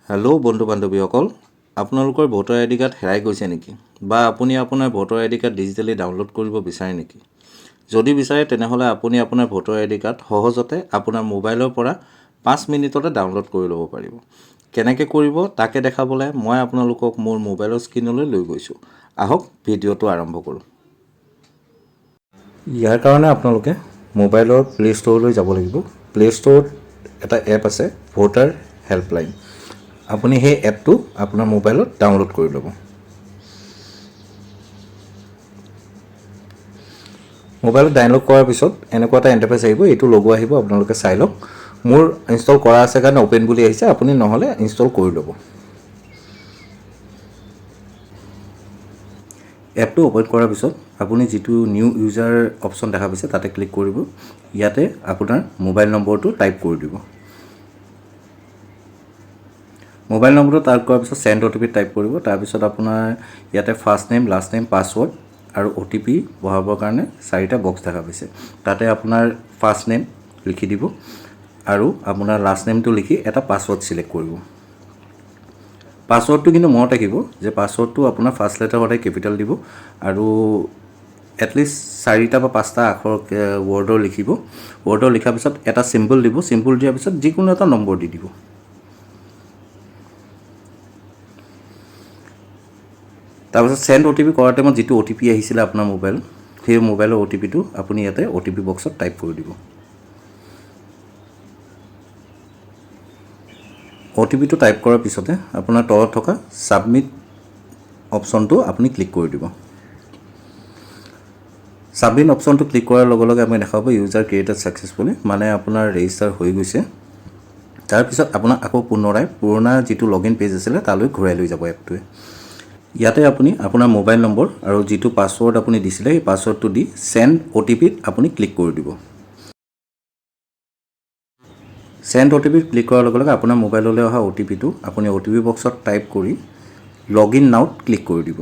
Hello' বন্ধু বান্ধৱীসকল, আপোনালোকৰ voter আই D card হেৰাই গৈছে নেকি বা আপুনি আপোনাৰ ভোটাৰ আই ডি কাৰ্ড ডিজিটেলি ডাউনলোড কৰিব বিচাৰে নেকি? যদি বিচাৰে, তেনেহ'লে আপুনি আপোনাৰ ভোটাৰ আই ডি কাৰ্ড সহজতে আপোনাৰ মোবাইলৰ পৰা 5 মিনিটতে ডাউনলোড কৰি ল'ব পাৰিব। কেনেকৈ কৰিব, তাকে দেখাবলৈ মই আপোনালোকক মোৰ মোবাইলৰ স্ক্ৰীণলৈ লৈ গৈছোঁ। আহক, ভিডিঅ'টো আৰম্ভ কৰোঁ। ইয়াৰ কাৰণে আপোনালোকে মোবাইলৰ প্লে' ষ্ট'ৰলৈ যাব লাগিব। প্লে' ষ্ট'ৰত এটা এপ আছে, ভোটাৰ হেল্পলাইন। আপুনি সেই এপটো আপোনাৰ মোবাইলত ডাউনলোড কৰি ল'ব। মোবাইলত ডাউনলোড কৰাৰ পিছত এনেকুৱা এটা ইণ্টাৰফেচ আহিব। এইটো লগো আহিব, আপোনালোকে চাই লওক। মোৰ ইনষ্টল কৰা আছে কাৰণে অ'পেন বুলি আহিছে। আপুনি নহ'লে ইনষ্টল কৰি ল'ব। এপটো অ'পেন কৰাৰ পিছত আপুনি যিটো নিউ ইউজাৰ অপশ্যন দেখা পাইছে, তাতে ক্লিক কৰিব। ইয়াতে আপোনাৰ মোবাইল নম্বৰটো টাইপ কৰি দিব। মোবাইল নম্বৰটো টাইপ কৰাৰ পিছত চেণ্ড অ' টি পি টাইপ কৰিব। তাৰপিছত আপোনাৰ ইয়াতে first name, last name, password আৰু অ' টি পি বহাবৰ কাৰণে চাৰিটা বক্স দেখা পাইছে। তাতে আপোনাৰ ফাৰ্ষ্ট নেম লিখি দিব আৰু আপোনাৰ লাষ্ট নেমটো লিখি এটা পাছৱৰ্ড ছিলেক্ট কৰিব। পাছৱৰ্ডটো কিন্তু মনত ৰাখিব যে পাছৱৰ্ডটো আপোনাৰ ফাৰ্ষ্ট লেটাৰ সদায় কেপিটেল দিব আৰু এটলিষ্ট চাৰিটা বা পাঁচটা আখৰ ৱৰ্ডৰ লিখিব। ৱৰ্ডৰ লিখাৰ পিছত এটা চিম্বল দিব। চিম্বল দিয়াৰ পিছত যিকোনো এটা নম্বৰ দি দিব। তাৰপিছত চেণ্ড অ' টি পি কৰাৰ টাইমত যিটো অ' টি পি আহিছিলে আপোনাৰ মোবাইল, সেই মোবাইলৰ অ' টি পিটো আপুনি ইয়াতে অ' টি পি বক্সত টাইপ কৰি দিব। অ' টি পিটো টাইপ কৰাৰ পিছতে আপোনাৰ তলত থকা ছাবমিট অপশ্যনটো আপুনি ক্লিক কৰি দিব। ছাবমিট অপশ্যনটো ক্লিক কৰাৰ লগে লগে আপুনি দেখা পাব "ইউজাৰ ক্ৰিয়েটেড ছাকচেছফুলি", মানে আপোনাৰ ৰেজিষ্টাৰ হৈ গৈছে। তাৰপিছত আপোনাক আকৌ পুনৰাই পুৰণা যিটো লগ ইন পেজ আছিলে, তালৈ ঘূৰাই লৈ যাব এপটোৱে। ইয়াতে আপুনি আপোনাৰ মোবাইল নম্বৰ আৰু যিটো পাছৱৰ্ড আপুনি দিছিলে, সেই পাছৱৰ্ডটো দি চেণ্ড অ' টি পিত আপুনি ক্লিক কৰি দিব। চেণ্ড অ' টি পিত ক্লিক কৰাৰ লগে লগে আপোনাৰ মোবাইললৈ অহা অ' টি পিটো আপুনি অ' টি পি বক্সত টাইপ কৰি লগ ইন নাওত ক্লিক কৰি দিব।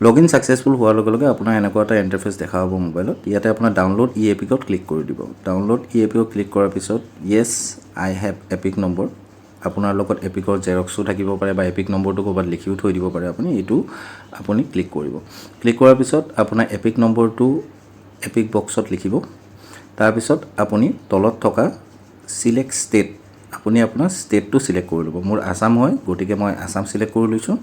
লগ ইন ছাকচেছফুল হোৱাৰ লগে লগে আপোনাৰ এনেকুৱা এটা ইণ্টাৰফেচ দেখা হ'ব মোবাইলত। ইয়াতে আপোনাৰ ডাউনলোড ই এপিকত ক্লিক কৰি দিব। ডাউনলোড ই এপিকত ক্লিক কৰাৰ পিছত "Yes, I have EPIC number", আপোনাৰ লগত এপিকৰ জেৰক্সো থাকিব পাৰে বা এপিক নম্বৰটো ক'ৰবাত লিখিও থৈ দিব পাৰে আপুনি, এইটো আপুনি ক্লিক কৰিব। ক্লিক কৰাৰ পিছত আপোনাৰ এপিক নম্বৰটো এপিক বক্সত লিখিব। তাৰপিছত আপুনি তলত থকা চিলেক্ট ষ্টেট, আপুনি আপোনাৰ ষ্টেটটো চিলেক্ট কৰি ল'ব। মোৰ আছাম হয়, গতিকে মই আছাম চিলেক্ট কৰি লৈছোঁ।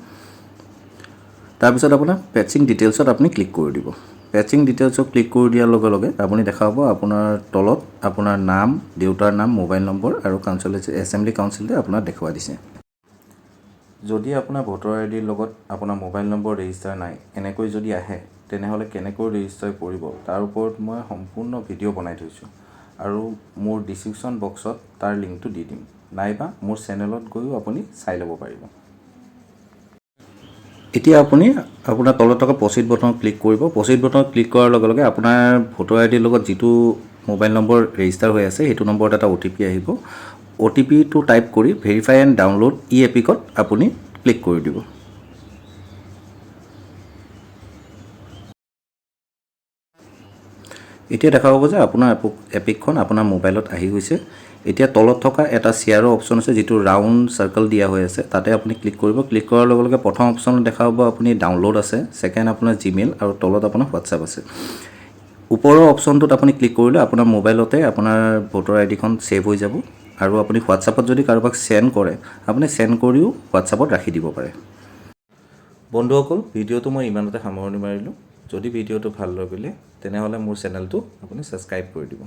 তাৰপিছত আপোনাৰ ফেচিং ডিটেইলছত আপুনি ক্লিক কৰি দিব। ফেচিং ডিটেইলছত ক্লিক কৰি দিয়াৰ লগে লগে আপুনি দেখা পাব আপোনাৰ তলত আপোনাৰ নাম, দেউতাৰ নাম, মোবাইল নম্বৰ আৰু কাউঞ্চিল, এছেম্বলি কাউঞ্চিলে আপোনাক দেখুৱাই দিছে। যদি আপোনাৰ ভোটাৰ আই ডিৰ লগত আপোনাৰ মোবাইল নম্বৰ ৰেজিষ্টাৰ নাই, এনেকৈ যদি আহে, তেনেহ'লে কেনেকৈ ৰেজিষ্টাৰ কৰিব, তাৰ ওপৰত মই সম্পূৰ্ণ ভিডিঅ' বনাই থৈছোঁ আৰু মোৰ ডিছক্ৰিপশ্যন বক্সত তাৰ লিংকটো দি দিম, নাইবা মোৰ চেনেলত গৈও আপুনি চাই ল'ব পাৰিব। এতিয়া আপুনি আপোনাৰ তলত থকা প্ৰচিড বটনত ক্লিক কৰিব। প্ৰচিড বটনত ক্লিক কৰাৰ লগে লগে আপোনাৰ ভোটাৰ আই ডিৰ লগত যিটো মোবাইল নম্বৰ ৰেজিষ্টাৰ হৈ আছে, সেইটো নম্বৰত এটা অ' টি পি আহিব। অ' টি পিটো টাইপ কৰি ভেৰিফাই এণ্ড ডাউনলোড ই এপিকত আপুনি ক্লিক কৰি দিব। এতিয়া দেখা পাব যে আপোনাৰ এপিকখন আপোনাৰ মোবাইলত আহি গৈছে। এতিয়া তলত থকা এটা শ্বেয়াৰৰ অপশ্যন আছে, যিটো ৰাউণ্ড চাৰ্কল দিয়া হৈ আছে, তাতে আপুনি ক্লিক কৰিব। ক্লিক কৰাৰ লগে লগে প্ৰথম অপশ্যনত দেখা পাব আপুনি ডাউনলোড আছে, ছেকেণ্ড আপোনাৰ জিমেইল আৰু তলত আপোনাৰ হোৱাটছআপ আছে। ওপৰৰ অপশ্যনটোত আপুনি ক্লিক কৰিলে আপোনাৰ মোবাইলতে আপোনাৰ ভোটাৰ আই ডিখন ছেভ হৈ যাব আৰু আপুনি হোৱাটছআপত যদি কাৰোবাক চেণ্ড কৰে, আপুনি চেণ্ড কৰিও হোৱাটছআপত ৰাখি দিব পাৰে। বন্ধুসকল, ভিডিঅ'টো মই ইমানতে সামৰণি মাৰিলোঁ। যদি ভিডিঅ'টো ভাল লাগিলে, তেনেহ'লে মোৰ চেনেলটো আপুনি ছাবস্ক্ৰাইব কৰি দিব।